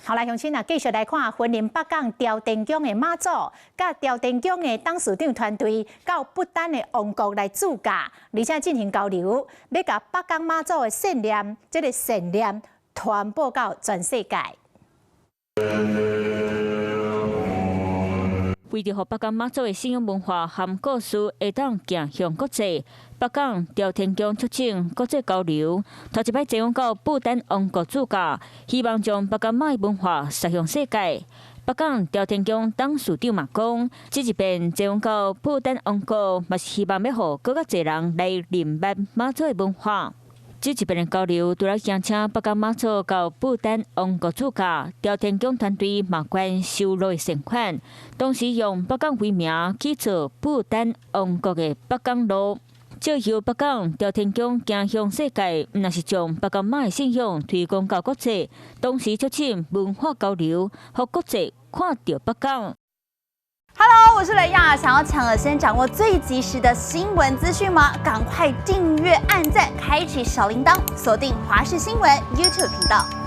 好來，鄉親啊，繼續來看雲林北港朝天宮的媽祖，佮朝天宮的董事長團隊到不丹的王國來駐駕，而且進行交流，欲共北港媽祖的信念，這个善念傳播到全世界。為著予北港媽祖的信仰文化和故事會當行向國際，北港朝天宮促進國際交流，頭一擺前往到不丹王國駐駕，希望將北港媽的文化撒向世界。北港朝天宮董事長嘛講，這一遍前往到不丹王國，嘛是希望欲予閣較濟人來認捌媽祖的文化。這一遍的交流，除了邀請北港媽祖到不丹王國駐駕，朝天宮團隊嘛捐收落的善款，同時用北港為名去做不丹王國的北港路，藉由北港朝天宮行向世界，毋但是將北港媽的信仰推廣到國際，同時促進文化交流，予國際看著北港。 Hello，我是雷亞，想要搶先掌握最及時的新聞資訊嗎？趕快訂閱、按讚、開啟小鈴鐺，鎖定華視新聞 YouTube 頻道。